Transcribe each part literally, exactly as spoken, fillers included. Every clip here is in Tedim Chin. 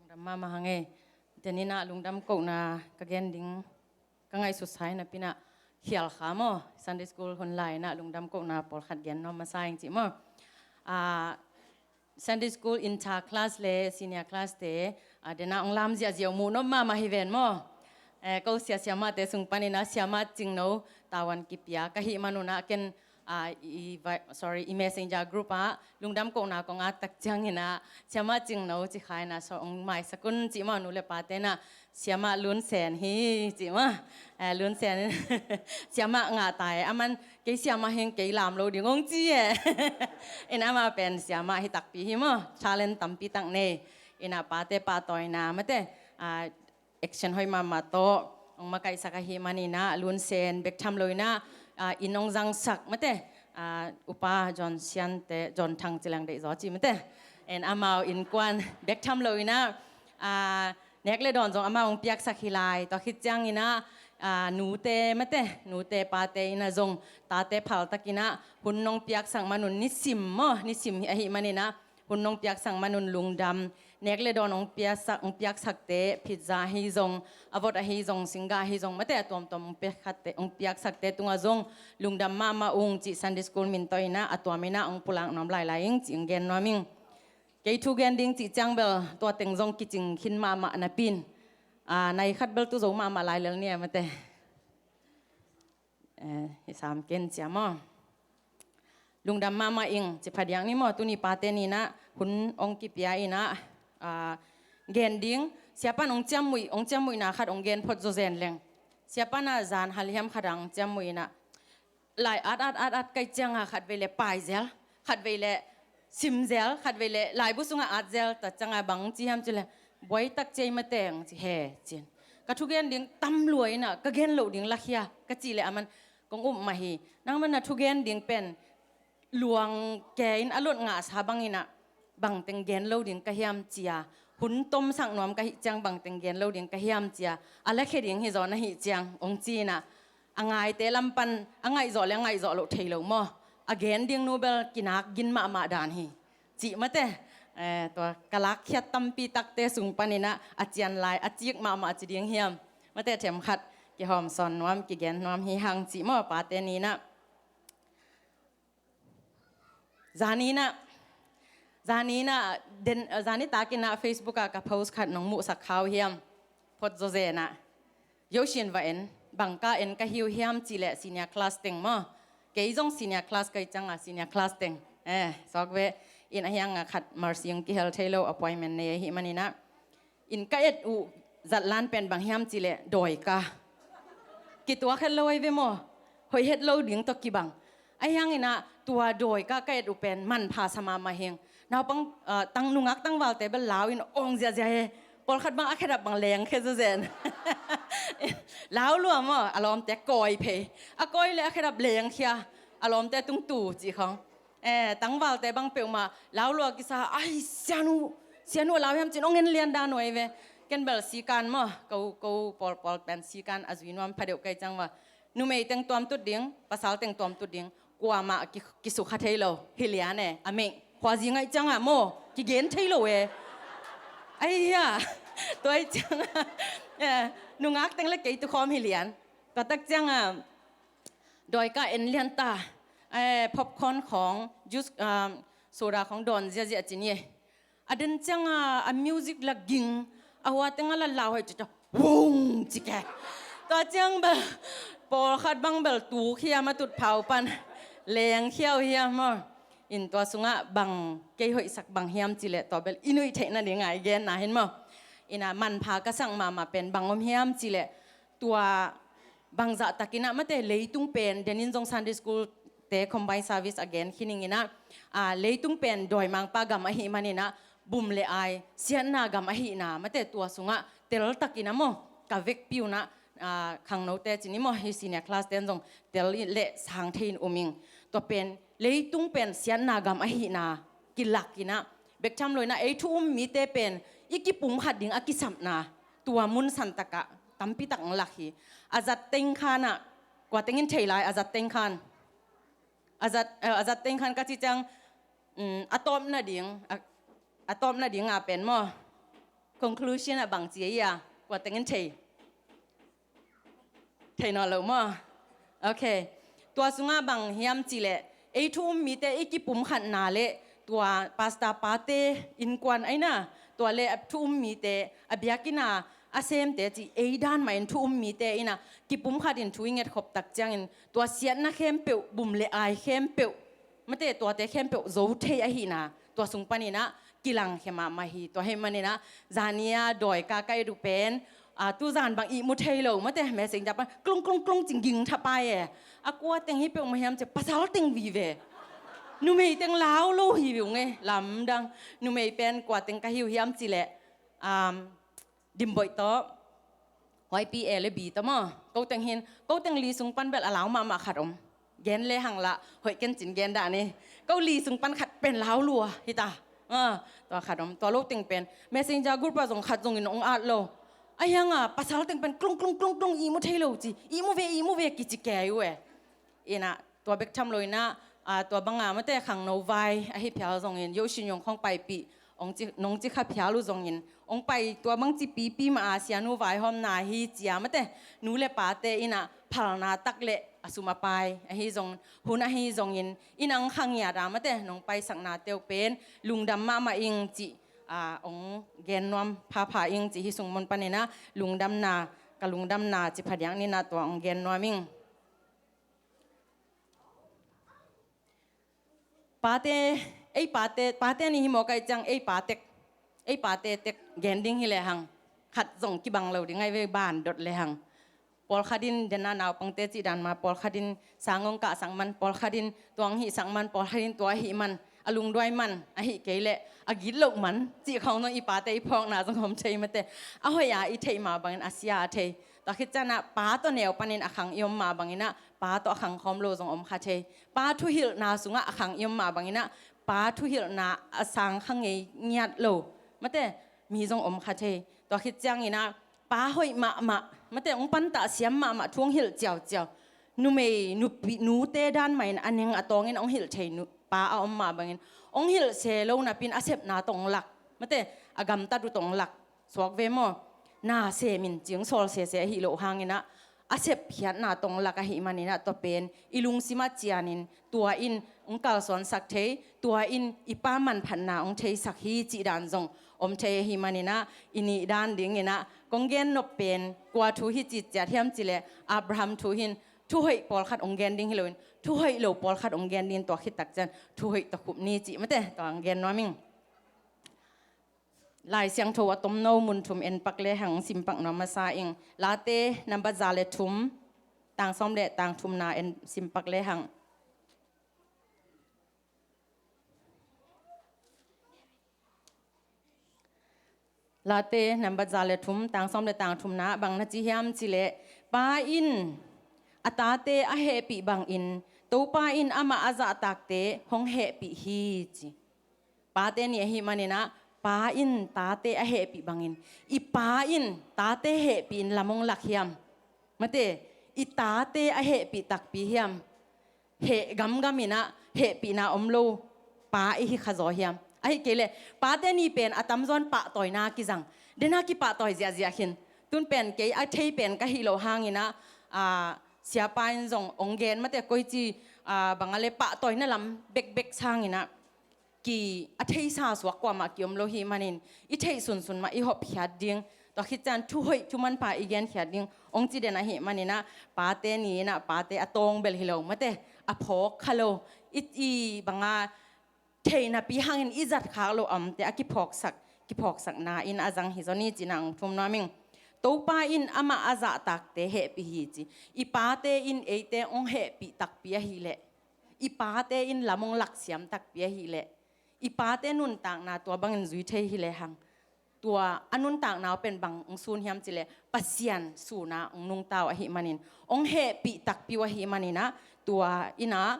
Lungdam mahmah hang ei. Teninah lungdam kohna ka gen ding ka ngaihsut sai napinah khial kha maw. Sunday school hun lai inah lungdam kohna pawlkhat gen nuam masa ing cih maw. Ah, Sunday school inter class le senior class te, ah, denah ong lam ziahziah uh muh nop mahmah hi ven maw. Eh, ko sia siamahte sung paninah siamah Cingno tawan kipia ka hih manunah ken, ah, i, i, sorry, i messenger group ah lungdam kohna kong at tak cianginah siamah Cingno ci kha inah so ong maisak un cih maw. Nu le pa tenah siamah Lunsen hi cih maw. Eh, Lunsen siamah ngah tai aman kei siamah hing kei lam lo ding ong ci e. In amah pen siamah hi takpi hi maw. Talent tampi tak nei. Inah pate pahtawina mate, ah, action hoih mahmah tawh ong makaihsak ahi maninah Lunsen bek tham lo inah, ah, inn ong zangsak mate, ah, upa John Siante, John Thang ci leng deih zaw ci mate. En amau innkuan bek tham lo inah, ah, nek le dawn zong amau ong piaksak hi lai. Tua khit cianginah, ah, nute mate, nute pate inah zong tate phaltakinah hun nong piaksak manun nisim maw, nisim ahi maninah hun nong piaksak manun lungdam. Nek le dawn ong piaksak, ong piaksakte, pizza ahi zong, a vot ahi zong, singgah ahi zong mate a tuamtuam ong piaksakte, ong piaksakte tungah zong lungdam mahmah ung cih Sunday school min tawh inah a tuam inah ong pulak nuam lailai ing cih ong gen nuam ing. Kei thu gen ding cih ciang bel tua teng zong kicing khin mahmah napin, ah, nai khat bel tu zo mahmah lai lel nia mate. Eh, hi sam ken cia maw. Lungdam mahmah ing ci phadiak ni maw. Tuni pate ninah hun ong kipia inah, ah, gen ding siapan ong ciammuih, ong ciammuihna khat ong gen phot zawzen leng. Siapan ah zan hal hiam khat ah ong ciammuih inah lai at at at at kai cianga khat vei le pai zel, khat vei le sim zel, khat vei le laibu sungah at zel. Tua cianga bang ci hiam ci le buai tak ciai mateng ci he cin. Ka thugen ding tam lua inah ka gen loh ding lakhia ka cih le aman kong up mah hi. Nangman na thugen ding pen luang ke in a lot ngahsa bang inah bangteng gen lo ding ka hiam cia. Hun tomsak nuam ka hih ciang bangteng gen lo ding ka hiam cia. A lakhia ding hi zaw na hih ciang ong ci inah a ngaite lam pan a ngaihzawh le a ngaihzawh loh thei lo maw. A gen ding nu bel kinak gin mahmah dan hi cih mate. Eh, tua ka lakkhiat tampi takte sung paninah a cian lai a cik mahmah ci ding hiam. Mate themkhat kihawmsawn nuam kigen nuam hi hang cih maw pate ninah. Zaninah, zaninah, den, zani takinah Facebook ah ka post khat nong muhsak khau hiam. Phot zawzenah. Yosin va en, bangka en ka hiu hiam cih leh senior class teng maw. Kei zong senior class kai cianga senior class teng. Eh, sawk ve, in a hianga khat Mercy ong kihel thei lo appointment nei ahi maninah. In ka et uh zatlan pen bang hiam cih leh dawika. Kituak het lo ahi ve maw. Hoih het lo ding tawh kibang. Ahi hanginah tua dawika ka et uh pen manpha sa mahmah hing. Naupang, ah, tang nungak tangvalte bel lau in awng ziahziah he. Pawlkhat bang a khedap bang lengkhia zawzen. Lau lua maw, a lawmte kawi phei. A kawi le a khedap lengkhia, a lawmte tungtu cih khawng. Eh, tangvalte bang peuhmah lau lua kisa, ai, sianu, sianu a lau hiam cin ong en lian dan uh ahi ve. Ken bel sikan maw, ko, ko pawlpawl pen sikan a zui nuam phadeuh kai ciang va. Numei teng tuamtut ding, pasal teng tuamtut ding, kuamah ki, kisukha thei lo hi lian e. A meih khuazi ngaih ciangah maw, kigen thei lo e. Ai hia, tua ahi ciangah, eh, nungak teng le kei tukhawm hi lian. Tua tak ciangah dawika en lian ta, eh, popcorn khawng, juice, ah, soda khawng dawn ziahziah cin hi. A den cianga a music la ging, a hua tenga la lau hoi cita wong cike. Tua ciang bel pawlkhat bang bel tuk hiam a tutphau pan lengkhia uh hiam maw. In tua sungah bang kei hoihsak bang hiam cih leh tua bel i nuih theih nading a i genna hin maw. Inah manpha ka sak mahmah pen bang om hiam cih leh tua bangzah takinah mate leitung pen, denin zong Sunday school te combined service a gen khin inginah, ah, leitung pen dawimangpa gam ahi maninah bum le ai siatna gam ahihna mate tua sungah tel takinah maw ka vekpi unah, ah, khangnote cin i maw hi senior class ten zong tel le sang thei in um ing. Tua pen leitung pen siatna gam ahihna kilakinah bek tham lo inah ei thu um mite pen i kipumkhat ding a kisapna tua mun santakah tampi tak ong lak hi. A zat teng khanah kua tengin thei lai a zat teng khan. A zat, eh, a zat teng khan ka ci ciang, um, a tawpna ding, a, a tawpna ding a pen maw. Conclusion ah bang ci a, kua tengin thei? Thei nawn lo maw? Ok. Tua sungah bang hiam cih leh, ei thu um mite i kipumkhatna le tua pastor pate innkuan ahi na, tua le a thu um mite, a biakinn a a semte cih ei dan mah in thu um mite in a kipumkhat in thu i ngetkhop tak ciangin tua siatna khempeuh, bum le ai khempeuh, mate, tuate khempeuh zo thei ahihna tua sung panin a kilangkhia mahmah hi. Tua ahih manin a zani a dawi ka ka et uh pen, a, tuzan bang ihmu thei lo, mate, messenger pan klung klung klung ci-in ging thapai e. A kua teng hi peuhmah hiam ci-a, pasal teng vive. Numei teng lau lo hi vive ung e, lamdang. Numei pen kua teng ka hi uh hiam cih leh, um, Dimboih tawh, Huaipi A le B tawh maw, ko teng hi in, ko teng li sung pan bel a lau mahmah khat om. Gen le hang lah hoih ken cin gen dah ni. Ko li sung pan khat pen lau lua hi ta. Ah, tua khat om, tua lo teng pen messenger group ah zong khat zongin hong at lo. A hiang a, pasal teng pen klung klung klung klung, ihmu thei lo ci, ihmu ve, ihmu ve kici kei uh e. In a, tua bek tham lo in a, a, tua bang a, mate, khangno vai ahi phial zongin, yo shin yong khong paipih, hong ci, nong ci kha phial uh zongin, hong pai tua bang ci pipi mah a, sianu vaihawmna hi ci a, mate, nu le pate in a phalna tak le a sum a pai ahi zong, hun ahi zongin, in a hong kha ngiat a, mate, nong paisaknate uh pen lungdam mahmah ing cih, a, hong gen nuam phapha ing cih hih sung mun panin a, lungdamna, ka lungdamna ci phadiak ni in a, tua hong gen nuam ing. Pate, ei pate, pate ni hi mawk ahih ciang ei pa tek, ei pate tek gen ding hi lehang, khat zong kibang lo ding ahi ve, ban dot lehang. Pawlkhat in den a naupangte cih dan mah, pawlkhat in sang hong kahsak man, pawlkhat in tua hong hihsak man, pawlkhat in tua ahih man, a lungduai man, ahih kei leh a gitloh man cih khawng zong i pate i phawkna zong om thei, mate. A hoih a i theih mah bangin a sia a thei. Tua khit ciangin a pa tawh neu panin a khang i om mah bangin a pa tawh a khang khawm lo zong om kha thei. Pa thuhilhna sungah a khang i om mah bangin a pa thuhilhna a sang kha ngei ngiat lo, mate, mi zong om kha thei. Tua khit ciangin a pa hoih mahmah, mate, hong pantah siam mahmah, thu hong hilh ciauciau, numei, nupi, nute dan mah in a neng a tawngin hong hilh thei nu, pa a om mah bangin, hong hilh se lo napi in a sepna tawh hong lak, mate, a gamtat uh tawh hong lak suak ve maw? Na sem in ci hong sawl sese ahih loh hangin a, a sepkhiatna tawh hong lak ahih manin a, tua pen i lungsim ah cianin tua in hong kalsuansak thei, tua in i pa manphatna hong theisak hi cih dan zong om thei ahih manin a, i nih dan dingin a kong gen nop pen kua thu hi cih ciat hiam cih leh Abraham thu hi in, thuhoih pawlkhat hong gen ding hi loin, thuhoih lo pawlkhat hong gen ding, tua khit tak ciang thuhoih tawh khup ni cih, mate, tua hong gen nuam ing. Lai Siangtho a tomno mun thum en pak lehang sim pak nuam masa ing. Late nambat za le thum, tang sawm le tang thumna en sim pak lehang. Late nambat za le thum, tang sawm le tang thumna bang na ci hiam cih leh, Pa in a tate a hehpih bangin Topa in amah a zahtakte hong hehpih hi, ci. Pate ni ahih manin a, Pa in tate a hehpih bangin, i Pa in tate hehpih in lam hong lak hiam? Mate, i tate a hehpih takpi hiam? Heh gamgam in a hehpihna om lo pa i hi kha zaw hiam? Ahih kei leh pate ni pen a tamzaw in pahtawina kizang, den a kipahtawi ziahziah khin. Tun pen kei a thei pen ka hih loh hangin a, a, siapa in zong hong gen, mate, koici, a, bang a le pahtawina lam bekbek sangin a ki a theisa suak kuamah ki om lo hi manin, i theih sunsun mah i hopkhiat ding, tua khit ciang thuhoih thumanpha i genkhiat ding hong ci den ahih manin a, pate ni in a pate a tawng bel hi lo, mate, a phawk kha lo, i, i bang a thei napi hangin i zat khak loh a omte a kiphawksak, kiphawksakna in a zang hi zaw ni cih na hong thum nuam ing. Topa in amah a zahtakte hehpih hi, ci. I pate in eite hong hehpih takpi ahih leh, i pate in lam hong laksiam takpi ahih leh, i pate nuntakna tua bangin zui thei hi lehang, tua a nuntakna uh pen bang hong sun hiam cih leh Pasian sun a hong nungta uh ahih manin, hong hehpih takpi uh ahih manin a, tua in a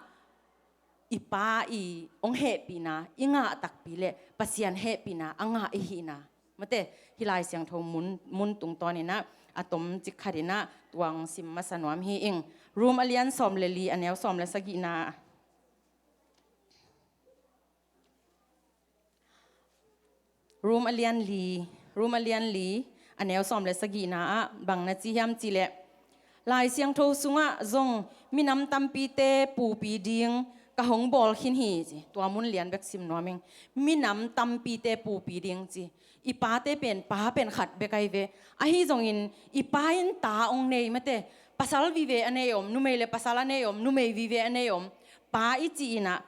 i pa i hong hehpihna i ngah takpi leh Pasian hehpihna a ngah i hihna, mate, hih Lai Siangtho mun, mun tungtawnin a, a tomcik khatin a tua hong sim masa nuam hi ing. Rom a lian sawm le li, a neu sawm le sagihna. Rom a lian li, Rom a lian li, a neu sawm le sagihna ah bang na ci hiam cih leh, Lai Siangtho sungah zong minam tampite pupi ding ka hong bawl khin hi ci. Tua mun lian bek sim nuam ing. Minam tampite pupi ding ci. I pate pen, pa pen khat bek ahi ve. Ahi zongin i pa in ta hong nei mate. Pasal vive a nei om, numei le pasal a nei om, numei vive a nei om. Pa i ci-in ah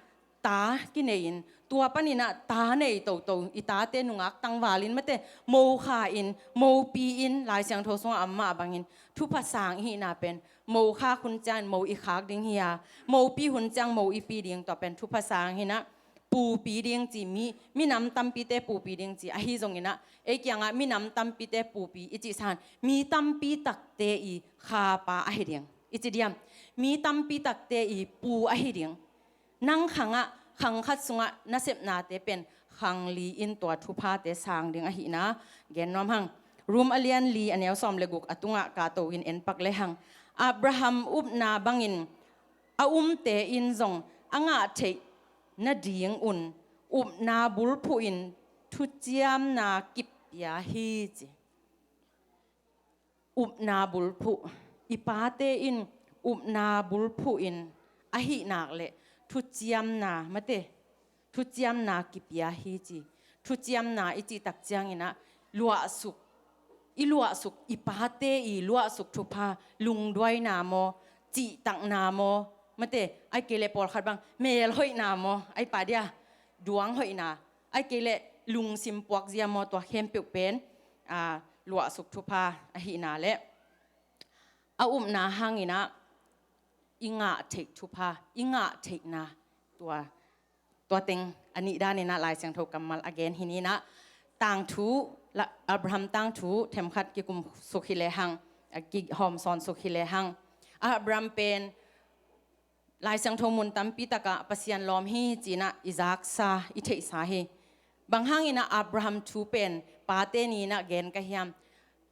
ta kinei-in, tua panin ah ta nei toto, i tate nungak tangvalin mate, mo kha-in, mopi-in, Lai Siangtho sungah a om mah bangin, thupha sang i hihna pen, mo khak hun ciangin mo i khak ding hi a, mopi hun ciang mo i pi ding, tua pen thupha sang hi-in ah, pupi ding ci, mi, minam tampite pupi ding ci, ahi zongin ah, ei kiangah minam tampite pupi i cih sangin, mi tampi takte i khapa ahi ding. I ci diam, mi tampi takte i pu ahi ding. Nang khangah, khang khat sungah na sepnate pen khang li-in tua thuphate sang ding ahihna gen nuam hang. Rom a lian li a neu sawm le guk a tungah ka to-in en pak le hang. Abraham upna bangin a umte in zong a ngah theih nadingun upna bulphuhin thuciamna kipia hi ci. Upna bulphuh, i pate in upna bulphuhin ahih nak leh thuciamna mate, thuciamna kipia hi ci. Thuciamna i cih tak ciangin ah luahsuk, i luahsuk, i pate i luahsuk thupha, lungduaina maw, cihtakna maw, mate, ahih kei leh pawlkhat bang melhoihna maw, ahih pah dia, duanghoihna, ahih kei leh lungsim puakzia maw, tua khempeuh pen, aa, luahsuk thupha ahihna leh a upna hangin ah i ngah theih thupha, i ngah theihna, tua, tua teng a nih danin ah Lai Siangtho kammal a gen hi-in ah, tangthu, la-, Abraham tangthu themkhat kikum suk hi le hang, a kihawm sawn suk hi le hang. Abraham pen Lai Siangtho mun tampi takah Pasian lawm hi ci-in ah i zaksa, i theihsa hi. Bang hangin ah Abraham thu pen pate ni-in ah gen ka hiam?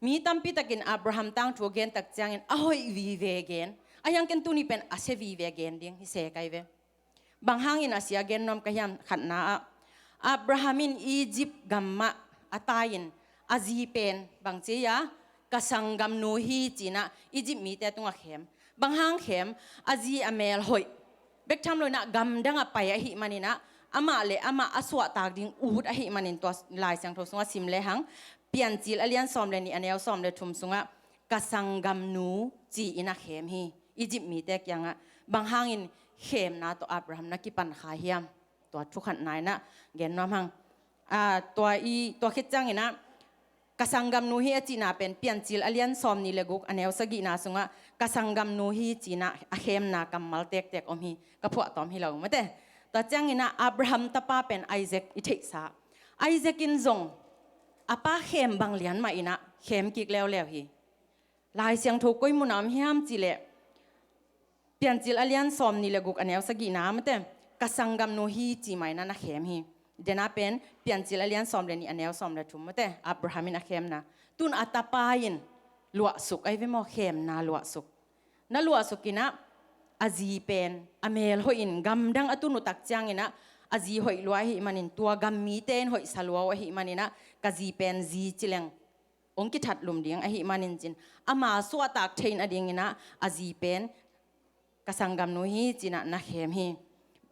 Mi tampi takin Abraham tangthu a gen tak ciangin a hoih vive gen. Ahi hang ken tuni pen a sia vive gen ding hi se kai ve. Bang hangin a sia gen nuam ka hiam? Khatna ah, Abraham in Egypt gam mah a tai-in a zi pen bang ci a, ka sanggamnu hi ci-in ah Egypt mite tungah khem. Bang hang khem? A zi a melhoih bek tham lo-in ah gamdang a pai ahih manin ah, amah le amah a suahtak ding ut ahih manin, tua Lai Siangtho sungah sim le hang, Piancil a lian sawm le nih a neu sawm le thum sungah ka sanggamnu ci-in a khem hi. Egypt mite kiangah bang hangin khemna tawh Abraham na kipan kha hiam? Tua thu khatna-in ah gen nuam hang. Aa, tua i, tua khit ciangin ah, ka sanggamnu hi a cihna pen Piancil a lian sawm nih le guk a neu sagihna sungah ka sanggamnu hi ci-in ah a khemna kammal tektek om hi, ka phuahtawm hi lo mate. Tua ciangin ah Abraham tapa pen Isaac i theihsa. Isaac in zong a pa khem bang lian mah in ah khem kik leuleu hi. Lai Siangtho koi munah om hiam cih leh, Piancil a lian sawm nih le guk a neu sagihna mate, ka sanggamnu hi ci mai-in ah na khem hi. Dena pen Piancil a lian sawm le nih a neu sawm le thum mate, Abraham in a khemna. Tun a tapa in luahsuk ahi ve maw, khemna luahsuk. Na luahsuk in ah a zi pen a melhoih in gamdang a tun uh tak ciangin ah a zi hoih lua ahih manin, tua gam mite in hoihsa lua uh ahih manin ah ka zi pen zi ci leng hong kithatlum ding ahih manin ci-in, ama suahtak thei nadingin ah a zi pen ka sanggamnu hi ci-in ah na khem hi.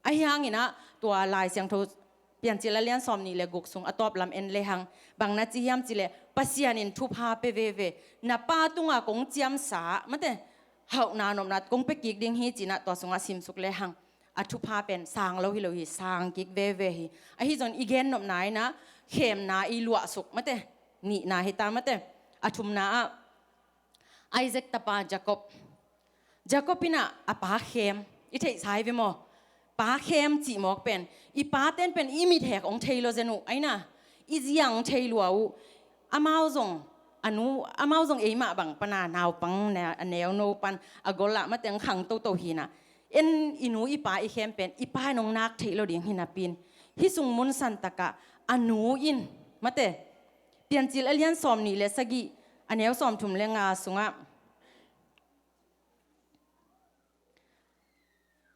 Ahi hangin ah tua Lai Siangtho Piancil a lian sawm nih le guk sung a tawp lam en le hang, bang na ci hiam cih leh, Pasian in thupha pia veve, na pa tungah kong ciamsa mate, hauhna nopna kong pia kik ding hi ci-in ah tua sungah sim suk le hang, a thupha pen sang lo hi lo hi, sang kik veve hi. Ahi zongin i gen nopna in ah khemna i luahsuk mate, nihna hi ta mate. A thumna ah Isaac tapa Jacob. Jacob in ah a pa khem, i theihsa hi ve maw? Pa khem cih mawk pen, i pate'n pen i mithek hong thei lua zen uh, ahi na, i zi hong thei lua uh. Amau zong, a nu, amau zong eimah bang pan a naupang, ne-, a neuno pan a gol ah mate hong khang toto hi-in ah, en i nu i pa i khem pen i pa in hong nak theih lo ding hi napi-in, hih sung mun san takah a nu in mate, Piancil a lian sawm nih le sagih a neu sawm thum le nga sungah,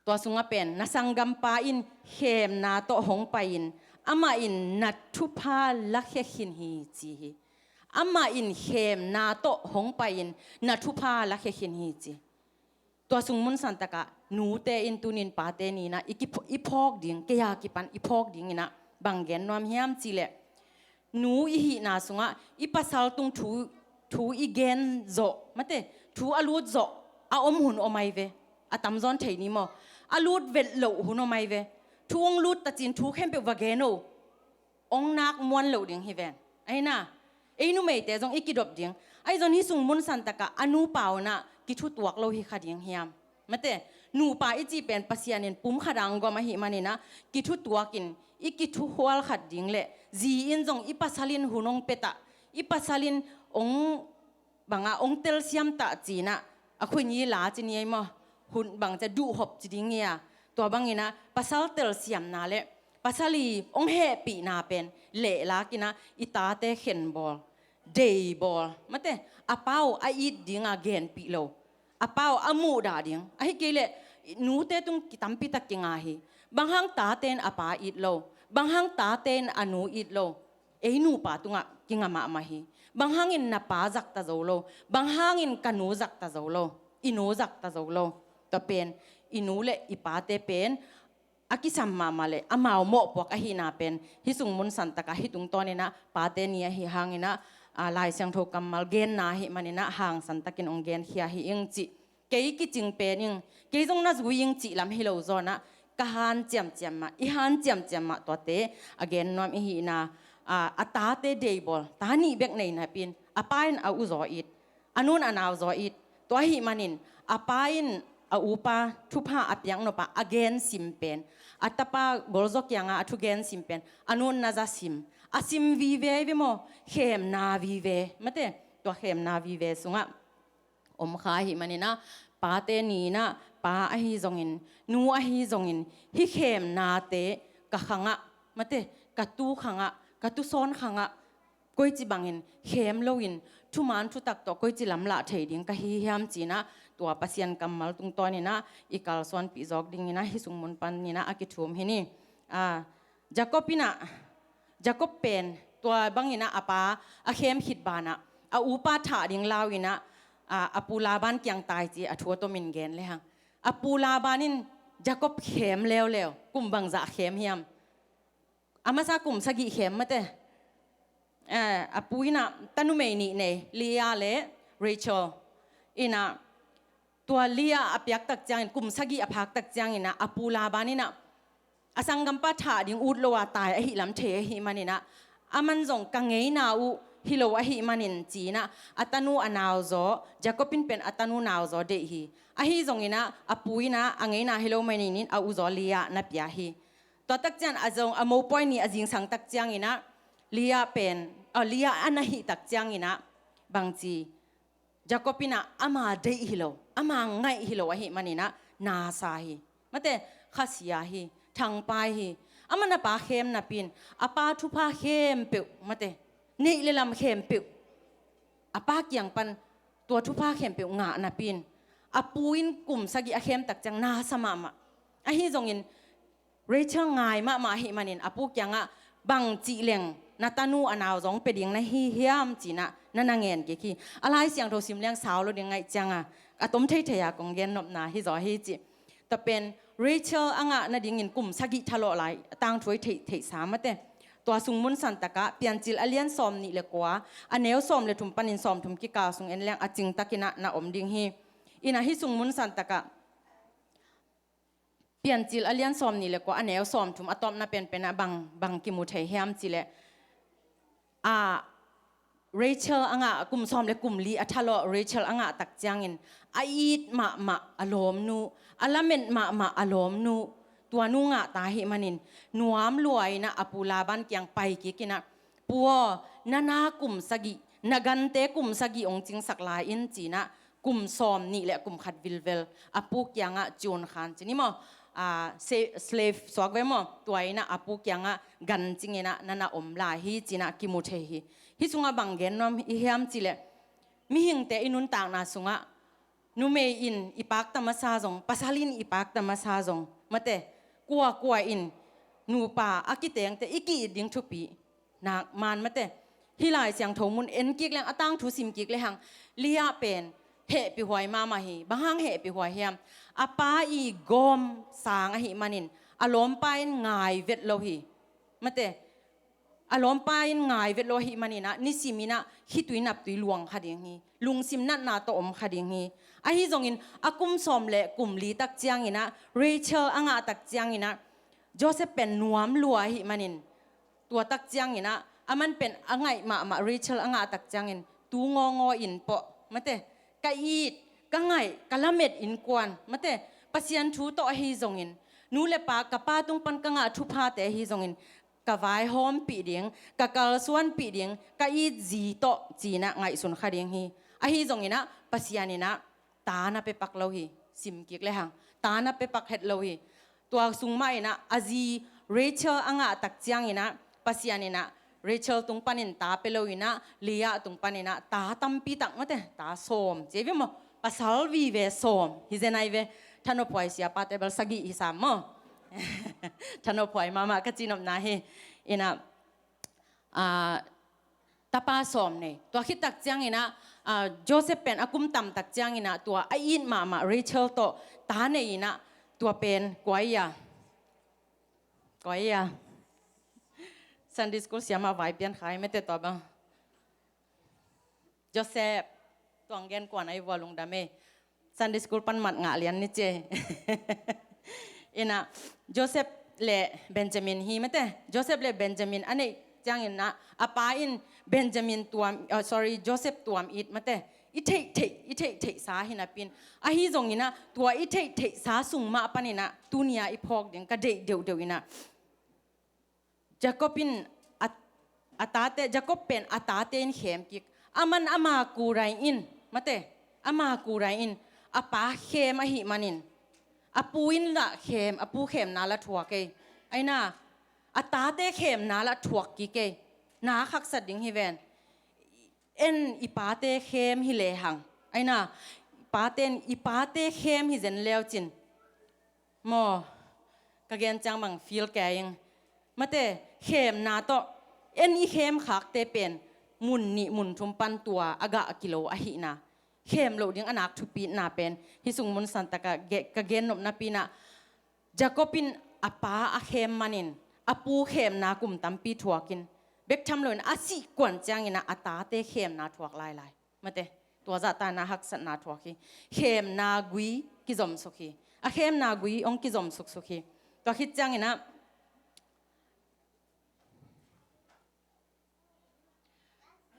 tua sungah pen, na sanggampa in khemna tawh hong pai-in amah in na thupha lakhia khin hi ci hi. Amah in khemna tawh hong pai-in na thupha lakhia khin hi ci. Tua sung mun santakah nute in tunin pate ni-in ah i kiph-, i phawk ding, kei a kipan i phawk dingin ah bang gen nuam hiam cih leh, nu i hihna sungah i pasal tung thu, thu i gen zawh, mate, thu a lut zawh a om hun om ai ve. A tamzaw in thei ni maw? A lut vet loh hun om ai ve. Thu hong lut ta cin thu khempeuh va gen o, hong nak muan loh ding hi ven. Ahi na, ei numeite zong i kidop ding. Ahi zong hih sung mun santakah a nupa un ah kithutuak lo hi kha ding hiam? Mate, nupa i cih pen Pasian in pum khat ah hong gawm ahih manin ah kithutuakin i kithuhual khat ding leh, zi in zong i pasal in hun hong pia ta, i pasal in hong bangah hong telsiam ta ci-in ah, a khuini la ci ni ei maw, hun bang ci a, duhhop ci ding hi a. Tua bangin ah pasal telsiamna leh pasal i hong hehpihna pen lehlak in ah i tate khenbawl, deibawl, mate, a pa uh a it dinga genpih lo, a pa uh a muhdah ding. Ahi kei leh nute tung kitampi tak kinga hi. Bang hang tate in a pa it lo? Bang hang tate in a nu it lo? Ei nupa tungah kinga mahmah hi. Bang hangin na pa zakta zo lo? Bang hangin ka nu zakta zo lo? I nu zakta zo lo? Tua pen, i nu le i pate pen a kisam mahmah le amau mawhpuak ahihna pen hih sung mun santakah hih tungtawnin ah pate ni ahih hangin ah, a, Lai Siangtho kammal genna ahih manin ah hangsantakin hong genkhia hi ing cih. Kei kicing pen ing, kei zong na zui ing cih lam hi lo zaw-in ah, ka hanciamciam mah, i hanciamciam mah tuate a gen nuam i hihna, a, a tate deibawl, ta nih bek nei napi-in, a pa in a u zaw it, a nu in a nau zaw it. Tua ahih manin a pa in a upa thupha a piak nopna a gen sim pen, a tapa golzaw kiangah a thugen sim pen a nu in na za sim, a sim vive hi ve maw, khemna vive, mate, tua khemna vive sungah om kha ahih manin ah, pate ni-in ah, pa ahi zongin, nu ahi zongin, hih khemnate ka khangah, mate, ka tu khangah, ka tusawn khangah koici bangin khem loin thuman thutak tawh koici lamlah thei ding ka hi hiam ci-in ah, tua Pasian kammal tungtawnin ah i kalsuanpih zawk dingin ah hih sung mun panin ah a kithum hi ni. A, Jacob in ah, Jacob pen tua bangin ah a pa a khem khit banah a upa thah ding lau-in ah, a, a pu Laban kiang tai ci a thu a tomin gen lehang, a pu Laban in Jacob khem leuleu. Kum bangzah khem hiam? A masa kum sagih khem, mate. Eh, a pu in ah tanumei nih nei, Leah le Rachel. In ah tua Leah a piak tak ciangin, kum sagih a phak tak ciangin ah, a pu Laban in ah a sanggampa thah ding ut lo a tai ahih lam thei ahih manin ah, aman zong ka ngeina uh hi lo ahih manin ci-in ah, a tanu a nau zaw, Jacob in pen a tanu nau zaw deih hi. Ahi zongin ah, a pu in ah a ngeina hi lo manin in a u zaw Leah na pia hi. Tua tak ciang a zong, a mopawi ni a zingsang tak ciangin ah, Leah pen, a, Leah a na hih tak ciangin ah, bangci, Jacob in ah ama deih hi lo, ama ngaih hi lo ahih manin ah na sa hi. Mate, khasia hi, thangpai hi. Aman a pa khem napi-in, a pa thupha khempeuh, mate, neih le lam khempeuh a pa kiang pan tua thupha khempeuh ngah napi-in, a pu in kum sagih a khem tak ciang na sa mahmah. Ahi zongin, Rachel ngai mahmah ahih manin a pu kiangah, bangci leng na tanu a nau zaw hong pia ding na hi hiam ci-in ah na na ngen kik hi. A Lai Siangtho sim leng sau lo ding ngaih ciangah, a tom theithei a kong gen nopna hi zaw hi ci. Tua pen Rachel a ngah nadingin kum sagih thalawh lai a tangthu i theih, theihsa, mate. Tua sung mun santakah Piancil a lian sawm nih le kua, a neu sawm le thum panin sawm thum kikal sung en leng a cingtakin ah na om ding hi. In ah hih sung mun santakah Piancil a lian sawm nih le kua, a neu sawm thum, a tawpna penpen ah bang, bang kimu thei hiam cih leh, a, Rachel a ngah, kum sawm le kum li a thalawh Rachel a ngah tak ciangin, a it mahmah a lawmnu, a lamet mahmah a lawmnu, tua nu ngah ta ahih manin, nuam lua-in ah a pu Laban kiang pai kik in ah, Pu aw, na na kum sagih, na gante kum sagih hong cingsak lai in ci-in ah, kum sawm nih le kum khat vilvel a pu kiangah ciunkhan ci ni maw? A, se-, slave suak ve maw? Tua in ah a pu kiangah gan cingin ah na na om lai hi ci-in ah kimu thei hi. Hih sungah bang gen nuam i hiam cih leh, mihingte i nuntakna sungah numei in i pakta masa zong, pasal in i pakta masa zong, mate, kuakua in nupa a kitengte i ki-it ding thupi nak man, mate. Hih Lai Siangtho mun en kik leng, a tangthu sim kik lehang, Leah pen hehpihhuai mahmah hi. Bang hang hehpihhuai hiam? A pa i gawm sang ahih manin a lawmpa in ngai vet lo hi. Mate, a lawmpa in ngai vet lo ahih manin ah, nisim in ah khitui naptui luang kha ding hi. Lungsim natna tawh om kha ding hi. Ahi zongin a kum sawm le kum li tak ciangin ah, Rachel a ngah tak ciangin ah, Joseph pen nuam lua ahih manin, tua tak ciangin ah, aman pen a ngaih mahmah Rachel a ngah tak ciangin, tu ngawngawin pawh, mate, ka it, ka ngaih, ka lamet innkuan, mate, Pasian thu tawh ahi zongin, nu le pa, ka pa tung pan ka ngah thuphate ahi zongin, ka vaihawmpih ding, ka kalsuanpih ding, ka it zi tawh ci-in ah ngaihsun kha ding hi. Ahi zongin ah, Pasian in ah ta na pia pak lo hi. Sim kik lehang, ta na pia pak het lo hi. Tua sung mah in ah, a zi Rachel a ngah tak ciangin ah, Pasian in ah Rachel tung panin ta pia lo in ah, Leah tung panin ah ta tampi tak, mate, ta sawm, ci ve maw? Pasal vive sawm hi zen ai ve. Thanophuai siapate bel sagih hi sam maw? Thanophuai mahmah ka ci nopna hi. In ah, ah, tapa sawm nei. Tua khit tak ciangin ah, ah, Joseph pen a kum tam tak ciangin ah, tua a it mahmah Rachel tawh ta nei in ah, tua pen kua hi a, kua hi a, Sunday school siamah vai pian khai, mate, tua bang. Joseph, tuang gen kuan ai vua lungdam e. Sunday school pan mat ngah lian ni ci e. In ah, Joseph le Benjamin hi, mate. Joseph le Benjamin a neih ciangin ah, a pa in Benjamin tuam, oh, sorry, Joseph tuam it, mate, i theih theih, i theih theih sa hi napi-in. Ahi zongin ah, tua i theih theih sa sung mah panin ah, tuni-a i phawk ding ka deih deuhdeuh in ah, Jacob in a, a tate, Jacob pen a tate in khem kik. Aman ama kurai in, mate, ama kurai in a pa khem ahih manin, a pu in lah khem, a pu khemna lah thuak ei. Aina, a tate khemna lah thuak kik ei. Na khaksat ding hi ven. En i pate khem hi lehang, aina, i pate in i pate khem hi zen leucin, maw, ka gen ciang bang feel kei ing. Mate, khemna tawh, en i khemkhakte pen mun nih mun thum pan tua a gah a kilo ahihna, khem loh ding a nak thupitna pen hih sung mun santakah ge-, ka gen nopna pi-in ah, Jacob in a pa a khem manin, a pu khemna kum tampi thuakin, bek tham loin a sih kuan ciangin ah a tate khemna thuak lailai. Mate, tua zahtakna haksatna thuak hi. Khemna gui kizomsuk hi. A khemna gui hong kizomsuksuk hi. Tua khit ciangin ah,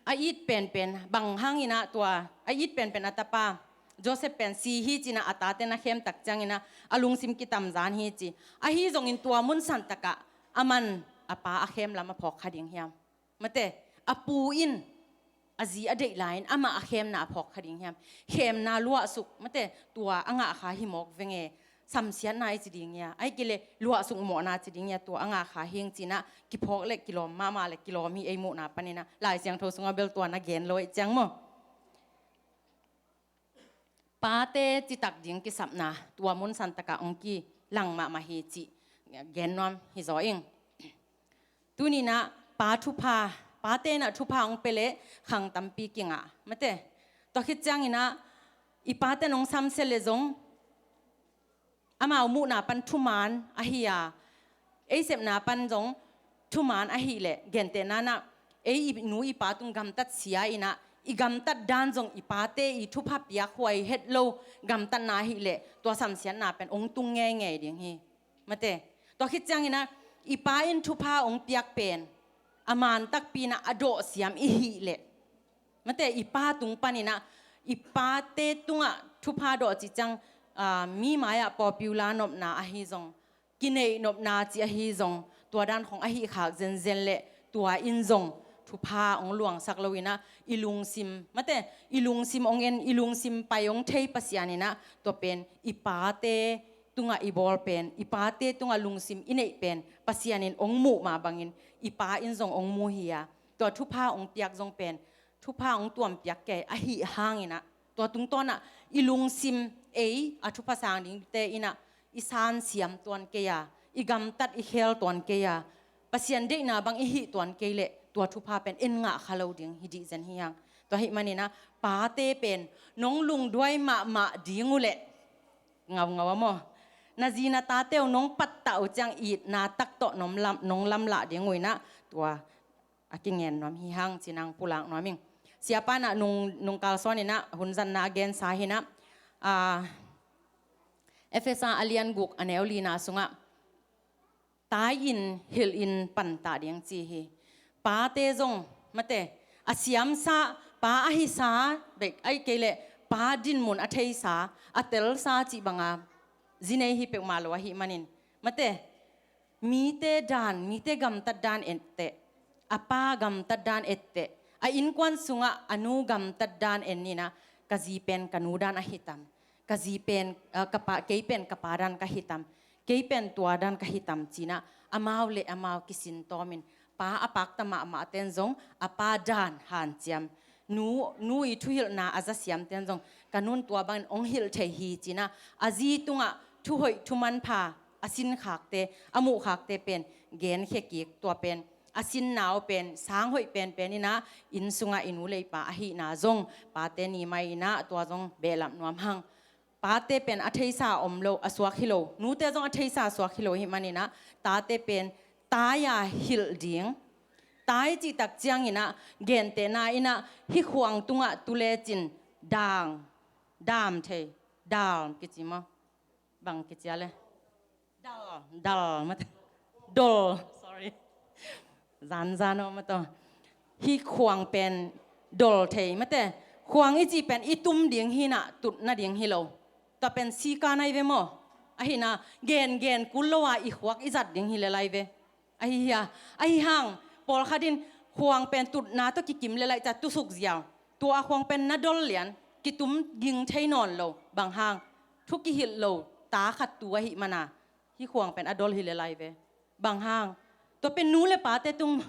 a it penpen, bang hangin ah tua, a it penpen a tapa Joseph pen si hi ci-in ah a tate na khem tak ciangin ah, a lungsim kitamzan hi ci. Ahi zongin tua mun santakah, aman a pa a khem lam a phawk kha ding hiam? Mate, a pu in a zi a deih lai-in amah a khemna a phawk kha ding hiam? Khemna luahsuk, mate, tua a ngah kha hi mawk veng e. Samsiatna i ci ding hia, ahih kei leh luahsuk mawhna ci ding hia, tua a ngah kha hi ing ci-in ah kiphawk le kilawm mahmah le kilawm hi ei muhna panin ah, Lai Siangtho sungah bel tua na gen lo ei ciang maw. Pate citak ding kisapna tua mun santakah hong kilang mahmah hi cih gen nuam hi zaw ing. Tuni-in ah pa thupha, pate in ah thupha hong pia leh khang tampi kingah, mate. Tua khit ciangin ah i pate in hong samsia leh zong amau muhna pan thuman ahi a, ei sepna pan zong thuman ahih leh, gentehna-in ah ei i nu i pa tung gamtat sia in ah, i gamtat dan zong i pate i thupha piak huai het lo gamtatna ahih leh, tua samsiatna pen hong tung ngeingei ding hi. Mate, tua khit ciangin ah i pa in thupha hong piak pen a man takpi-in ah a dawhsiam i hih leh, mate, i pa tung panin ah, i pate tungah thupha dawh cih ciang, ah, mi mai-ah popular nopna ahi zong, kineih nopna cih ahi zong, tua dan khong ahi khak zenzen leh, tua in zong thupha hong luangsak lo in ah, i lungsim, mate, i lungsim hong en, i lungsim pai hong thei Pasian in ah, tua pen i pate tungah i bawl pen, i pate tungah lungsim i neih pen Pasian in hong muh mah bangin i pa in zong hong mu hi a, tua thupha hong piak zong pen thupha hong tuampiak kei ahih hangin ah, tua tungtawn ah i lungsim, ei a thupha sang dingte in ah i sansiam tuan kei a, i gamtat i khel tuan kei a, Pasian deihna bang i hih tuan kei leh tua thupha pen en ngah kha lo ding hi dih zen hi hang. Tua ahih manin ah pate pen nong lungduai mahmah ding uh leh ngaungau a maw, na zi na tate uh nong pattah uh ciang itna tak tawh nong lam, nong lamlah ding uh in ah tua a kingen nuam hi hang ci-in ah pulak nuam ing. Siapa in ah nung, nung kalsuan in ah hun zatna a gensa hi in ah, ah, Efesa a lian guk a neu lina sungah tai-in hilhin pantah ding ci hi. Pate zong mate, a siamsa, pa a hisa bek ahih kei leh pa dinmun a theisa, a telsa cih banga zi nei hi peuhmah lo ahih manin mate, mite dan, mite gamtat dan etteh, a pa gamtat dan etteh, a innkuan sungah a nu gamtat dan en in ah, ka zi pen ka nu dan ahi tam, ka zi pen, ah, ka pa, kei pen ka pa dan ka hi tam, kei pen tua dan ka hi tam ci-in ah amau le amau kisin tawmin, pa a pakta mahmah ten zong a pa dan hanciam, nu, nu i thuhilhna a za siam ten zong ka nun tua bangin hong hilh thei hi ci-in ah a zi tungah thuhoih thumanpha a sinkhakte, a muhkhakte pen genkhia kik. Tua pen a sinna uh pen sang hoih penpen in ah inn sungah i nu le i pa ahihna zong pate ni mai in ah tua zong behlap nuam hang. Pate pen a theisa om lo, a suak hi lo. Nute zong a theisa a suak hi lo ahih manin ah tate pen tai-a hilh ding. Tai cihtak ciangin ah gentehna in ah hih khuang tungah tu lecin dang, dam thei, dam kici maw? Bang kici a le? Dal, dal, mate. Dol, sorry. Zanzan aw mate. Hih khuang pen dol thei mate. Khuang i cih pen i tum ding hi in ah tut nading hi lo. Tua pen sika nai ve maw? Ahi in ah gengen kul lo a i khuak i zat ding hi lel lai ve. Ahi hia, ahi hang pawlkhat in khuang pen tutna tawh kikim lel lai, ca tusuk ziau. Tua khuang pen na dol lian, kitum ging thei nawn lo. Bang hang? Thu kihilh lo ta khat tu ahih mana hih khuang pen a dol hi lel lai ve. Bang hang? Tua pen nu le pate tung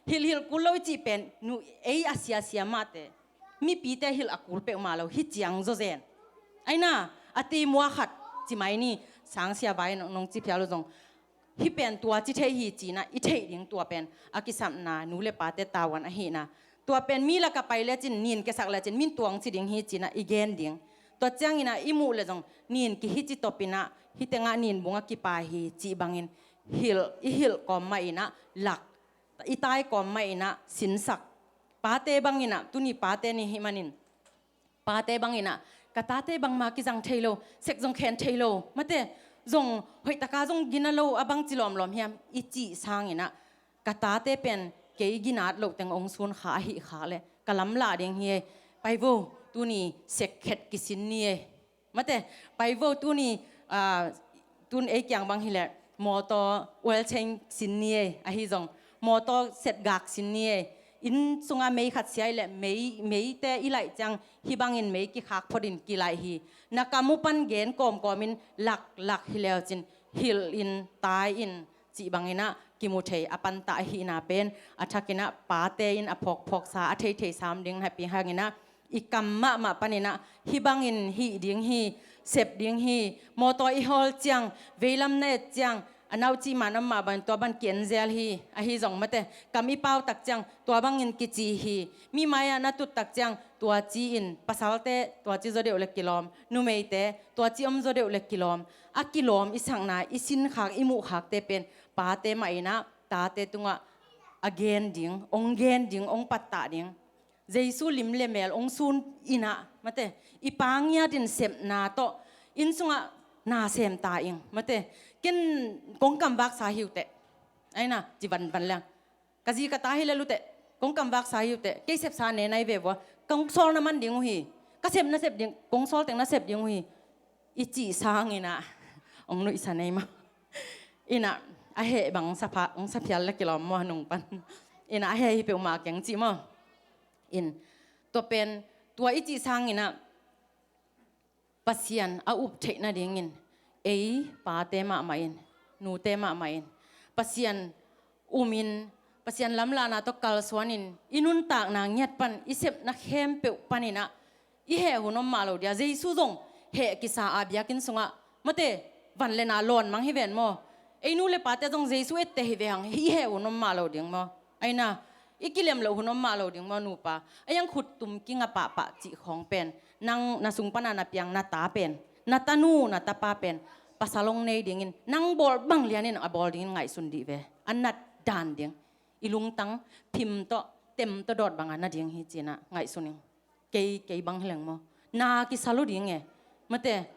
hilhhilh kul lo i cih pen nu ei a siasia mahte, mipite hilh a kul peuhmah lo, hih ciang zawzen. Ahi in ah a ti mua khat ci mai ni, sangsia vai nong, nong ci phial uh zong hih pen tua ci thei hi ci-in ah i theih ding, tua pen a kisapna nu le pate tavuan ahih in ah. Tua pen mi lakah pai lecin, nin kiasak lecin min tuang ci ding hi ci-in ah i gen ding. Tua ciangin ah i muh le zong nin kihi ci tawpin ah hih tengah nin bungah kipai hi cih bangin hilh, i hilh kawm mah in ah lak, i tai kawm mah in ah sinsak. Pate bangin ah, tuni pate ni hih manin pate bangin ah, ka tate bangmah kizang thei lo, sek zong khen thei lo mate, zong hoihtaka zong gina lo, a bang ci lawmlawm hiam i cih sangin ah, ka tate pen kei ginat loh teng hong sun kha ahih khak leh ka lamlah ding hi ei. Pai vo, tuni sek khet kisin ni ei. Mate, pai vo, tuni, ah, tun ei kiang bang hileh mawtaw oil change sin ni ei, ahi zong mawtaw setgak sin ni ei. Inn sunga mei khat sia hileh mei, meite i laih ciang hih bangin mei kikhak photin kilaih hi. Na kam uh pan gen kawmkawmin laklak hi leucin hilhin tai-in cih bangin ah kimu thei a pantah ahihna pen a thakin ah pate in a phawkphawksa a theithei sam ding happy hangin ah i kam mahmah panin ah hih bangin hih ding hi, sep ding hi, mawtaw i hawl ciang, veilam na et ciang, a naucih man om mah bangin tua bang ki-en zel hi, ahi zong mate, kam i pau tak ciang tua bangin kici hi, mi mai-ah na tut tak ciang tua ci-in, pasalte tua ci zaw deuh le kilawm, numeite tua ci om zaw deuh le kilawm, a kilawm i sakna, i sinkhak, i muhkhakte pen pate mah in ah tate tungah a gen ding, hong gen ding, hong pattah ding. Jesu lim le mel hong sun in ah mate, i pa ngiatin sepna tawh inn sungah na sem ta ing mate. Ken kong kamvaksa hi uh teh, ahi na, ci vanvan leng. Ka zi ka ta hi lel uh teh, kong kamvaksa hi uh teh, kei sepsa ne nai ve vua. Kong sawl na man ding uh hi. Ka sep na sep ding, kong sawl teng na sep ding uh hi, i cih sangin ah hong nuihsa nei mah. In ah a heh bang sa pha, hong sa phial le kilawm maw a nung pan. In ah a heh hi peuhmah keng cih maw. In, tua pen, tua i cih sangin ah Pasian a up theih nadingin ei pate mahmah in, nute mahmah in Pasian umin, Pasian lamlahna tawh kalsuanin i nuntakna ngiat pan i sepna khempeuh panin ah i heh hun om mah lo dia. Jesu zong heh kisa a biakinn sungah mate, van le na lawn mang hi ven maw. Ei nu le pate zong Jesu etteh hi ve hang, hih heh hun om mah lo ding maw? Aina, i kilem loh hun om mah lo ding maw, nupa? Ahi hang khuttum kinga pahpah cih khawng pen, nang na sung pana na piang na ta pen, na tanu na tapa pen, pasal hong nei dingin nang bawl bang lianin a bawl dingin ngaihsun dih ve. A nat dan ding. I lungtang phim tawh, tem tawh dawt banga na ding hi cinah ngaihsun ing. Kei, kei bang hi leng maw? Na kisa lo ding e. Mate,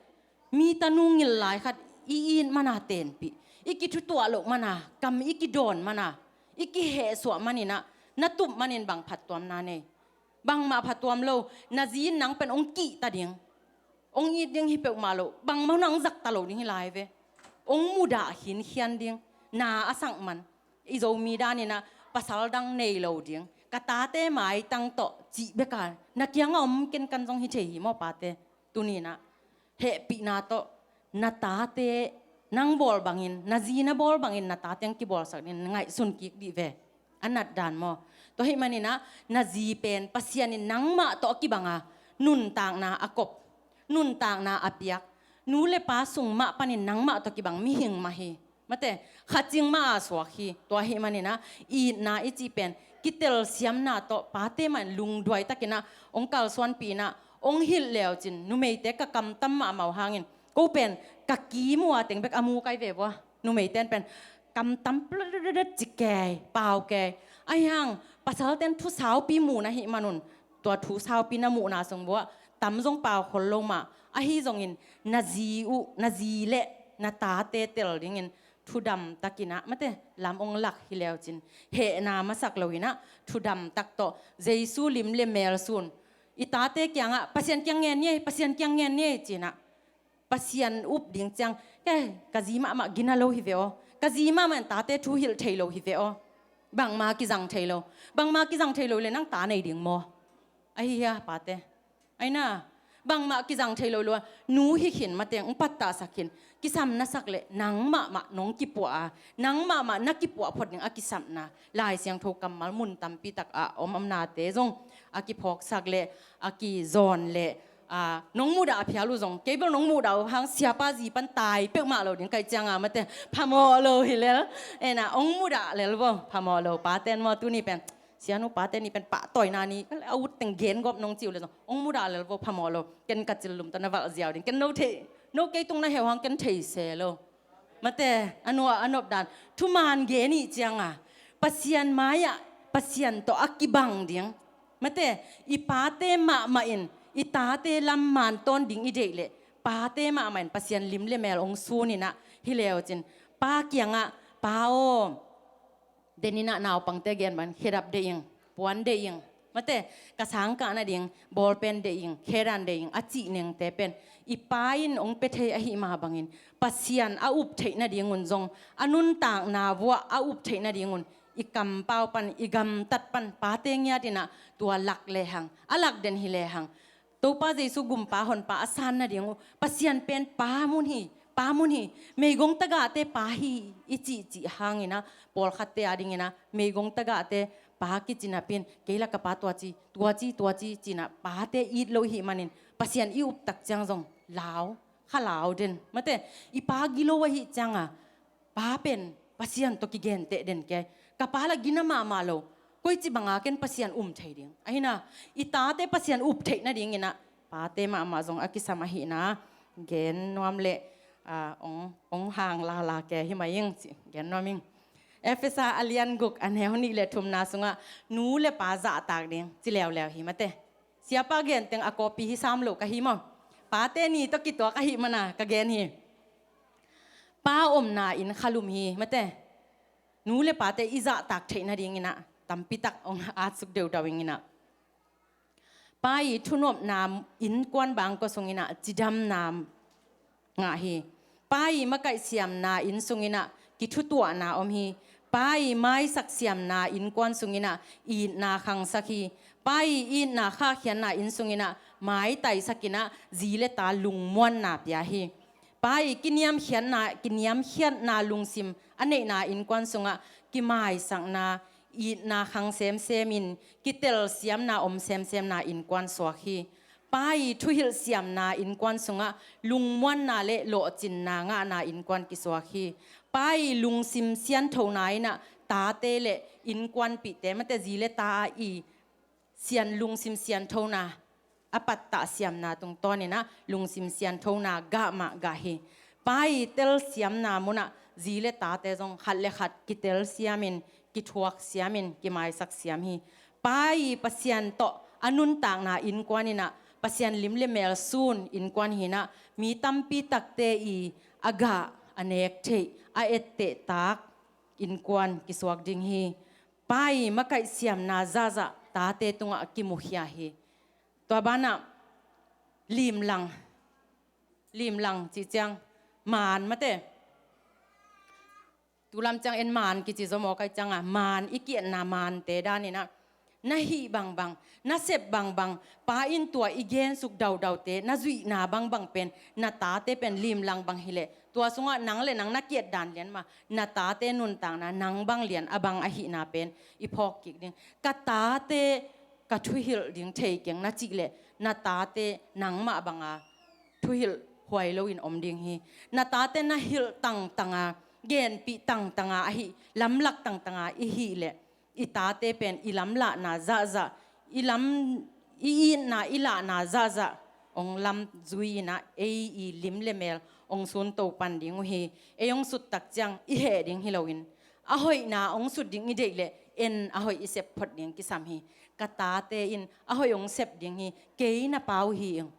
mi tanu ngil lai khat i it mana tenpih, i kithutuah loh mana, kam i kidawn mana, i kihehsuah maninah, na tup manin bang phattuamna nei? Bangmah phattuam lo. Na zi in nang pen hong kihta ding, hong it ding hi peuhmah lo. Bangmah hong zakta lo ding hi lai ve. Hong mudah khinkhian ding. Na a sak man, i Zomi daninah pasal dang nei lo ding, ka tate maitang tawh cih beka na kianga om kenkan zong hi thei hi maw, pate? Tuninah hehpihna tawh na tate nang bawl bangin, na zi na bawl bangin na tate hong kibawlsak dingin ngaihsun kik dih ve. A nat dan maw? Tua hih maninah na zi pen Pasian in nangmah tawh a kibanga nuntakna a kop, nuntakna a piak, nu le pa sung mah panin nangmah tawh kibang mihing mah hi. Mate, kha cing mah a suak hi. Tua hih maninah itna i cih pen kitelsiamna tawh pate mah in lungduai takinah hong kalsuanpih inah hong hilh leucin, numeite ka kamtam mahmah uh hangin ko pen ka kimu a teng bek a mu kai ve vua. Numeiten pen kamtam pladet ci kei, pau kei. Ahi hang pasalten thu saupi mu na hih manun, tua thu saupi na muhna sung vua tam zong pau khol lo mah. Ahi zongin na zi uh, na zi le na tate tel dingin thudam takinah, mate, lam hong lak hi leucin, hehna masak loinah thudam tak tawh Jesu lim le mel sun. I tate kiangah Pasian kiang ngen ni ei, Pasian kiang ngen ni ei cinah Pasian up ding ciang, ke, ka zi mahmah gina lo hi ve aw. Ka zi mahmah in tate thu hilh thei lo hi ve aw. Bangma kizang thei lo. Bangma kizang thei lo le nang ta nei ding maw? Ahi hia, pate? Aina, bangmah kizang thei lo lua, nu hi khin, mateng hong pattahsak khin, kisam na sak le nang mahmah nong kipuah a, nang mahmah na kipuah phot ding a kisapna. Lai Siangtho kammal mun tampi tak a om omnate zong a kiphawksak le a kizawn le, a, nong mudah a phial uh zong, kei bel nong mudah uh hang siapa zi pan tai peuhmah lo ding kai cianga, mate, phamawh lo hi lel. Ena, hong mudah lel vo, phamawh lo. Paten maw, tuni pen Sianu pate ni pen pahtawina ni, a ut teng gen gawp nong ci uh le zong hong mudah lel vo, phamawh lo. Ken ka cil lum tawh na valh ziau ding. Ken no thei, no kei tung na heuh hang ken thei se lo. Mate, a nuah a nop dan. Thuman gen ih cianga Pasian mai-ah Pasian tawh a kibang ding. Mate, i pate mahmah in i tate lam mantawn ding i deih leh, pate mahmah in Pasian lim le mel hong suninah hi leucin, pa kiangah, Pa aw, deninah naupangte gen bang, khedap deih ing, puan deih ing, mate, ka sangkah nading bawlpen deih ing, khedan deih ing a cih nengte pen i pa in hong pia thei ahi mah bangin, Pasian a up theih nadingun zong, a nuntakna vuah a up theih nadingun i kampau pan, i gamtat pan pate ngiatinah tua lak lehang, a lak den hi lehang, Topa Jesu gumpa honpa a san nading uh, Pasian pen pa mun hi, pa mun hi, meigong tagahte pa hi i cihcih hanginah, pawlkhatte a dinginah meigong tagahte pa kicinapin, kei la ka pa tuaci, tuaci, tuaci cinah pate it lo ihih manin, Pasian i uptak ciang zong lau, kha lau den. Mate, i pa gilo ahih cianga pa pen Pasian tawh kigenteh den kei. Ka pa la gina mahmah lo. Koici banga ken Pasian um thei ding? Ahina, i tate Pasian up theih nadinginah pate mahmah zong a kisam ahihna gen nuam le, a, ong, ong hang lala kei hi mai ing ci gen nuam ing. Efesa a lian guk a neu nih le thumna sungah nu le pa zahtak ding ci leuleu hi mate. Siapa genteng a kawpi hi sam lo ka hi maw? Pate ni tawh kituak ahih mana ka gen hi. Pa omna inn khalum hi mate. Nu le pate i zahtak theih nadinginah tampitak ong atsuk deudau inginah, pa i thunopna innkuan bangkua sunginah cidamna ngah hi. Pa i makaih siamna inn sunginah kithutuahna om hi. Pa i maisak siamna innkuan sunginah itna khangsak hi. Pa i itna khahkhiatna inn sunginah maitaisakinah zi le ta lungmuanna pia hi. Pa i kiniamkhiatna, kiniamkhiatna lungsim a neihna innkuan sungah kimaisakna, itna khang semsemin kitelsiamna om semsemna innkuan suak hi. Pa i thuhilh siamna innkuan sungah lungmuanna le lawhcinna ngahna innkuan kisuak hi. Pa i lungsim sianthona innah tate le innkuanpihte, mate zi le ta i sian lungsim sianthona a pattah siamna tungtawninah lungsim sianthona gah mah gah hi. Pa i telsiamna munah zi le tate zong khat le khat kitelsiamin, kithuaksiamin, kimaisaksiam hi. Pa i Pasian tawh a nuntakna innkuaninah Pasian lim le mel sun innkuan hinah mi tampi takte i a gah a nek theih a ettehtak innkuan kisuak ding hi. Pa i makaih siamna zahzah tate tungah kimukhia hi. Tua banah limlang, limlang cih ciang maan mate. Tulam ciang en maan kici zo maw kai cianga maan i kiatna maante daninah na hih bangbang, na sep bangbang, pa in tua i gensuk daudaute na zuihna bangbang pen na tate pen limlang bang hileh tua sungah nang le nang na kiat dan lian mah na tate nuntakna nang bang lian a bang ahihna pen i phawk kik ding. Ka tate ka thuhilh ding thei keng na cih leh na tate nangmah banga thuhilh huai loin om ding hi. Na tate na hilh tangtanga, genpih tangtanga ahi, lamlak tangtanga i hih leh i tate pen i lamlahna zahzah, i lam i itna i lahna zahzah ong lam zui inah ei i lim le mel ong sunto pan ding uh hi. Ei ong suttak ciang i heh ding hi loin a hoihna ong sut ding i deih leh en a hoih i sep phot ding kisam hi. Ka tate in a hoih ong sep ding hi. Kei na pa uh hi ing.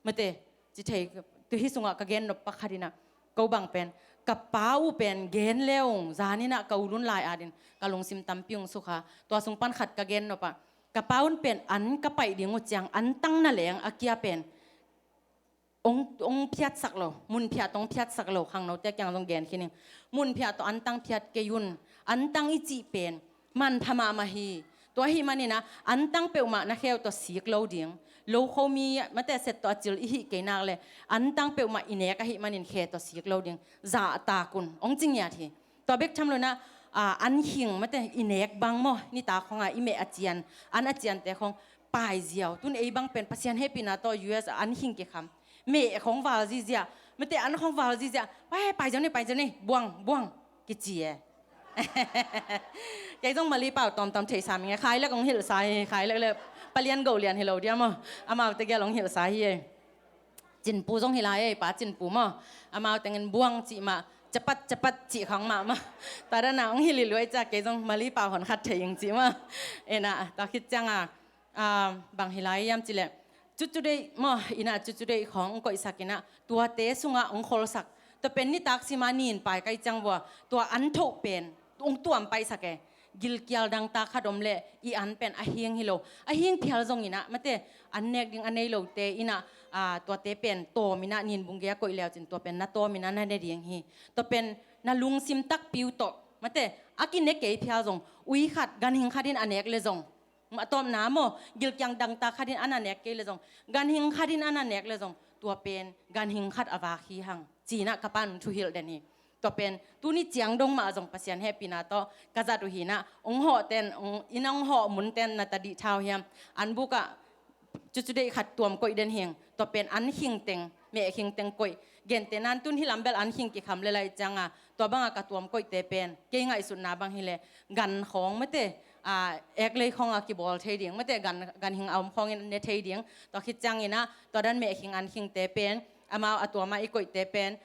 Mate, ci thei, tu hi sungah ka gen nop pakhat inah ko bang pen ka pa uh pen gen leung zaninah ka ulun lai adin ka lungsim tampi ung sukha. Tua sung pan khat ka gen nopah ka pa un pen an ka paih ding uh ciang an tang na leng a kia pen ong, ong phiatsak lo, mun phiat ong phiatsak lo, khangnote kiang zong gen khining. Mun phiat tawh an tang phiat kei un, an tang i cih pen manpha mahmah hi. Tua ahi maninah an tang peuhmah na kheu tawh sik lo ding. Lo khomi mate set tawh a cil i hih kei nak le an tang peuhmah i nek ahi manin khe tawh sik lo ding. Zahtak un ong cingiat hi. Tua bek tham lo inah an hing mate i nek bang maw nitak khonga i meh a cian, an a ciante khong paiziau. Tun ei bang pen Pasian hehpihna tawh U S an hing kikham. Meh khong val zizia, mate an khong val zizia. Pai, paiziau ni, paiziau ni, buang, buang kici e. Kei zong Mali pau tawmtawm theihsa ming e. Khailek ong hilhsa hi, khailek le palian go lian hi lo dia maw. Amaute gel ong hilhsa hi e. Cinpu zong hi lai e, pa cinpu maw. Amau tengin buang cih mah, capat capat cih khang mah mah. Tua dana ong hilh hi luai ca kei zong Mali pau hon khat thei ing cih mah. Ena tua khit cianga bang hi lai iam cileh cucu deih maw, inah cucu deih khawng ong koihsak inah tuate sungah ong kholsak. Tua pen nitak sima nin pai kai ciang vua tua an thoh pen ong tuam paisak e. Gilkial dangtak khat om leh i an pen a hing hi lo, a hing phial zong inah mate an nek ding a nei lote inah tuate pen tawm inah nin bung gei a koih leucin tua pen na tawm inah na ne ding hi. Tua pen na lungsim takpi uh tawh mate a kine kei phial zong ui khat ganhing khatin a nek le zong a tawpna maw, gilkiang dangtak khatin an a nek kei le zong, ganhing khatin an a nek le zong tua pen ganhing khat a vak hi hang. Cinah ka pan thuhilh den hi. Tua pen tuni ciang dong mah zong Pasian hehpihna tawh ka zat uh hinah ong hawh ten, ong, in ong hawh mun ten na tadih thau hiam. An bukah cucu deih khat tuam koih den hing. Tua pen an hing teng, meh hing teng koih. Gente nan tun hi lam bel an hing kikham le lai cianga tua banga ka tuam koihte pen kei ngaihsutna bang hileh gan khawng mate eklei khawng a kibawl thei ding, mate gan, ganhing a om khawngin ne thei ding. Tua khit cianginah tua dan meh hing an hingte pen amau a tuama i koihte pen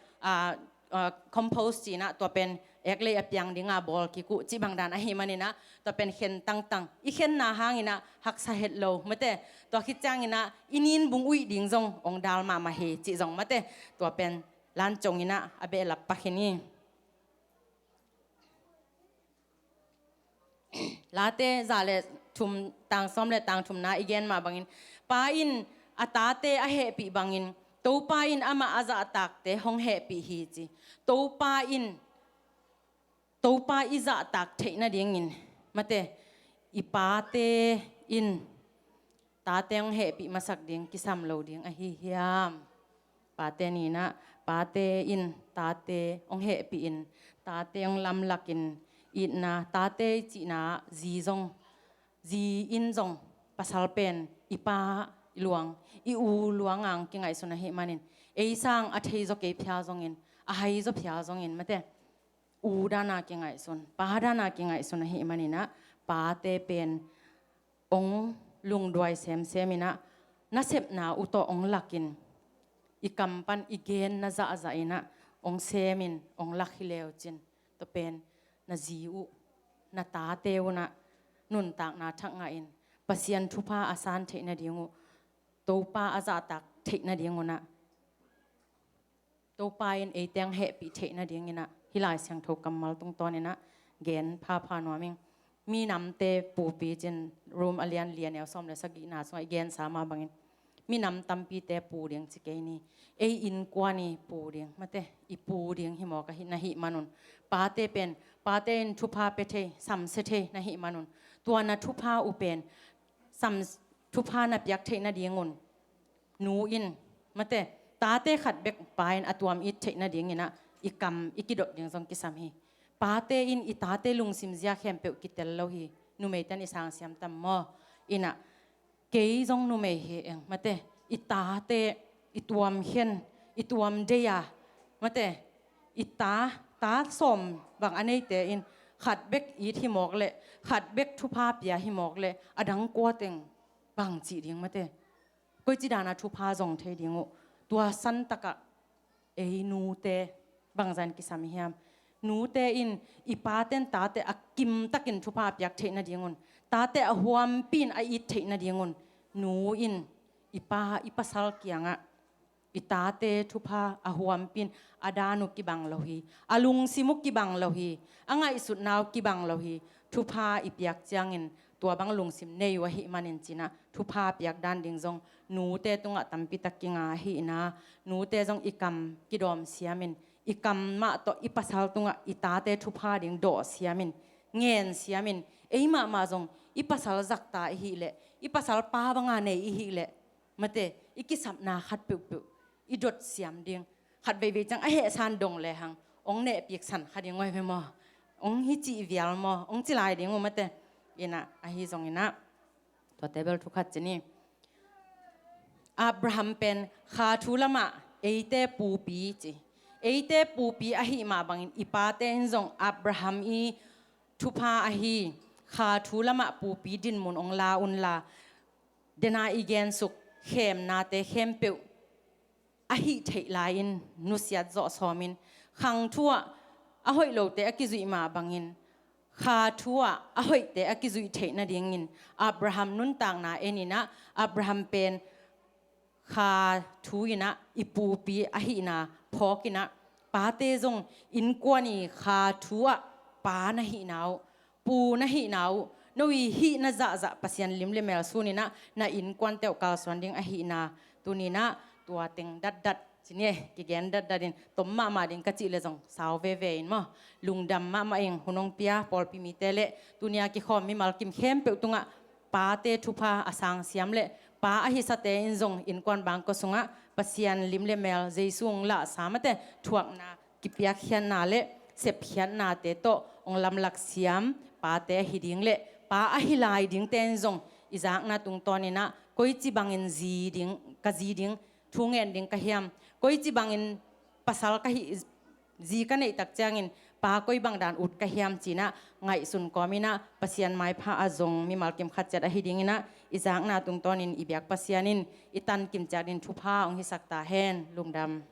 compose cinah tua pen eklei a piang dinga bawl kikuh cih bang dan ahi maninah tua pen khen tangtang i khenna hanginah haksa het lo mate. Tua khit cianginah i nin bung uih ding zong ong dal mahmah hi cih zong mate. Tua pen lan conginah a behlap pakhin hi. Late za le thum tang sawm le tang thumna i gen mah bangin pa in a tate a hehpih bangin Topa in amah a zahtakte hong hehpih hi ci. Topa in, Topa i zahtak theih nadingin mate i pate in tate hong hehpih masak ding kisam lo ding ahi hiam? Pate ninah pate in tate hong hehpih in tate hong lamlakin itna tate i cihna zi zong zi in zong pasal pen i pa i luang, i u luang ang kingaihsun ahih manin, ei sang a thei zaw kei phial zongin, a hai zaw phial zongin, mate, u dana kingaihsun, pa dana kingaihsun ahih maninah, pate pen ong lungduai semsem inah, nasepna uh tawh ong lakin, i kam pan i gen na zahzah inah, ong semin ong lak hi leucin, tua pen na zi uh, na tate unah nuntakna thak ngahin, Pasian thupha a san theih nading uh, Topa a zahtak theih nading unah, Topa in ei teng hehpih theih nadinginah, hih Lai Siangtho kammal tungtawninah gen phapha nuam ing. Minamte pupi cin, Rom a lian li a neu sawm le sagihna sungah i gensa mah bangin, minam tampite pu ding ci kei ni. Ei innkuan i pu ding, mate, i pu ding hi mawk ahih na hih manun, pate pen, pate in thupha pia thei, samsia thei na hih manun, tua na thupha uh pen sam, thupha na piak theih nadingun, nu in, mate, tate khat bek pa in a tuam it theih nadinginah, i kam i kidot ding zong kisam hi. Pate in i tate lungsim zia khempeuh kitel lo hi. Numeite'n i sangsiam tam maw? Inah, kei zong numei hi eng, mate, i tate i tuam khen, i tuam dei a, mate, i ta, ta sawm bang a neite in khat bek it hi mawk leh, khat bek thupha pia hi mawk leh, a dang kua teng bang cih ding, mate, koici dana thupha zong thei ding uh? Tua santakah ei nute bangzah in kisam i hiam? Nute in i pate'n tate a kimtakin thupha a piak theih nadingun, tate a huampi in a it theih nadingun, nu in i pa, i pasal kiangah i tate thupha a huampi in a dan uh kibang lo hi, a lungsim uh kibang lo hi, a ngaihsutna uh kibang lo hi. Thupha i piak ciangin tua bang lungsim nei uh ahih manin cinah, thupha piak dan ding zong nute tungah tampitak kinga ahihna, nute zong i kam kidawm siamin, i kam mah tawh i pasal tungah i tate thupha ding dawh siamin, ngen siamin, ei mahmah zong i pasal zakta i hih leh, i pasal pa banga nei i hih leh, mate, i kisapna khat peuhpeuh i dot siam ding. Khat veivei ciang a hehsan dong lehang ong nehpiksan kha ding uh hi ve maw? Ong hi cih vial maw? Ong ci lai ding uh, mate. Inah, ahi zonginah, tuate bel thu khat ci ni. Abraham pen kha thu lamah eite pupi ci. Eite pupi ahih mah bangin i pate in zong Abraham i thupha ahi kha thu lamah pupi dinmun ong la unla, dena i gensuk khemnate khempeuh ahih theih lai-in nusiat zawh sawmin, khang thu-ah a hoih lote a kizuih mah bangin kha thu-ah a hoihte a kizuih theih nadingin Abraham nuntakna eninah, Abraham pen kha thu inah i pupi ahihna phawkinah, pate zong innkuan i kha thu-ah pa na hihna uh, pu na hihna uh, no i hih na zahzah Pasian lim le mel suninah na innkuante uh kalsuan ding ahihna, tuninah tua teng datdat ci ni e, kigen datdatin tom mahmah ding ka cih le zong sau veve in maw? Lungdam mahmah ing, hun ong pia pawlpi mite le tunia kikhawm mimal kim khempeuh tungah pate thupha a sangsiam le pa a hisate in zong innkuan bangkua sungah Pasian lim le mel, Jesu ong lahsa, mate, thuakna, kipiakkhiatna le sepkhiatnate tawh ong lamlak siam pate ahi ding le pa ahi lai dingte in zong i zakna tungtawninah koici bangin zi ding, ka zi ding, thu ngen ding ka hiam, koici bangin pasal ka hih, zi ka neih tak ciangin pa koi bang dan ut ka hiam cinah ngaihsun kawminah Pasian maipha a zong mimal kim khat ciat ahi dinginah i zakna tungtawnin i biak Pasian in i tan kim ciat in thupha ong hisak ta hen. Lungdam.